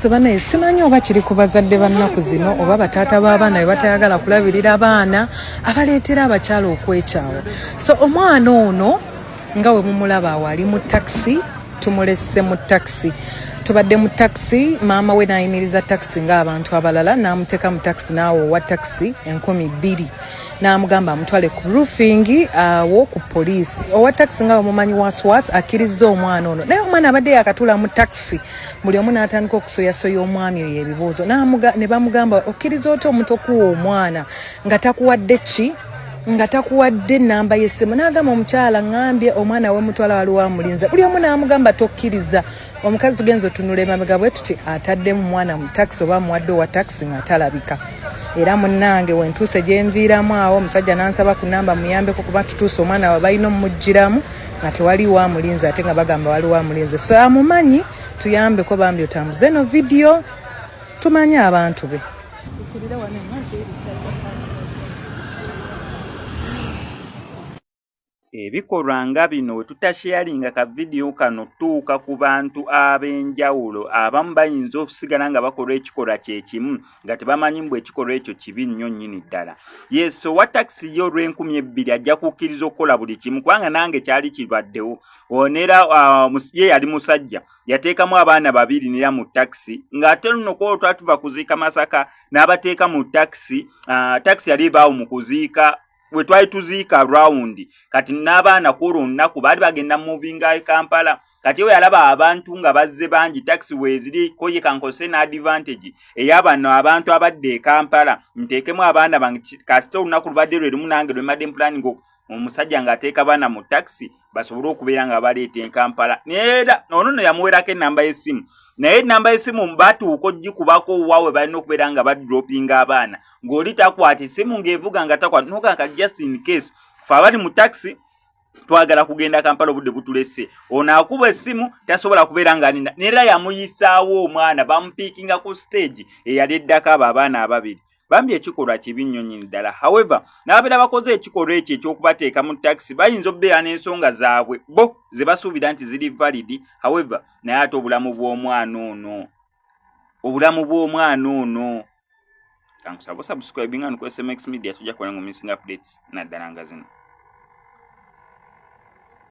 So banaye, simanyi oba kiri ku bazadde bannaku zino oba bataata b'abaana be batayagala kulabirira baana, abaleetera abakyala okwekyawa. So omwana ono nga we mumulaba awo ali mu takisi, tumulesse mu takisi, tubadde mu takisi, maama we n'ayimiriza takisi ng'abantu abalala, n'amuteeka mu takisi, n'awa owa takisi 2000, n'amugamba amutwale ku roofing awo ku poliisi. Owa takisi nga wemumanyi waswas akkirizza omwana ono, naye omwana abadde yakatuula mu takisi, buli omu n'atandika okusoyasoya omwami oyo ebibuuzo, ne bamugamba, "Okkiriza otya omuntu okuwa omwana nga takuwadde ki, nga takuwadde namba y'essimu?" N'agamba omukyala, "Ŋŋambye omwana we mutwala waliwo amulinze." Buli omu n'amugamba, "Tokkiriza." Omukazi tugenza otunula emabega bwe tuti, ataddemu mwana mu takisi oba amuwadde owa takisi nga talabika. Era munnange, wentuuse gyenviiramu awo, omusajja n'ansaba ku namba muyambeko kuba tutuuse omwana we balina omuggyiramu nga tewaliwo amulinze, ate nga bagamba waliwo amulinze. So amumanyi, tuyambeko bambi, otambuze eno vidiyo tumanye abantu be. Ebikolwa nga bino we tutasheyalinga ka vidiyo kano tuuka ku bantu ab'enjawulo, abamu bayinza okusigala nga bakola ekikolwa kye kimu nga tebamanyi mbu ekikolwa ekyo kibi nnyo nnyini ddala. Yes, owa takisi ye olw'enkumi ebbiri ajja kukkiriza okukola buli kimu, kubanga nange kyali kibaddewo. Onera ye yali musajja, yateekamu abaana babiri nera mu takisi, ng'ate luno kwolwo twali tuva kuziika Masaka, n'abateeka mu takisi. Takisi yali ebaawo mu kuziika we twali tuziika rawundi. Kati n'abaana kwolwo olunaku baali bagenda muvinga e Kampala. Kati we yalaba abantu nga bazze bangi, takisi weeziri, ko ye kankose n'advantage ey'abano abantu abadde e Kampala, nteekemu abaana bange, kasita olunaku lubadde lwe lumu nange lwe mbadde mpulaninga. Omusajja ng'ateeka baana mu takisi basobole okubeera nga baleeta e Kampala. Naye era ono no yamuwerako enamba y'essimu, naye enamba y'essimu batuuka ogikubako wawe balina okubeera nga badropinga abaana, ng'oli takwata essimu, ng'evuga nga takwata. Nogamba, just in case fe abali mu takisi twagala kugenda Kampala, obudde butulese, ono akuba essimu tasobola kubeera nga alinda. Neera yamuyisaawo omwana, bamupiikinga ku stage eyali eddako abo abaana ababiri. Bambi, ekikolwa kibi nnyo nnyini ddala. However, n'ababeera bakoze ekikolwa ekyo ekyokubateeka mu takisi bayinza okubeera n'ensonga zaabwe bo ze basuubira nti ziri valid. However, naye ate obulamu bw'omwana ono, obulamu bw'omwana ono. Kankusaba osubscribinga ku SMX Media, tujja kuba nga missing updates naddala nga zino.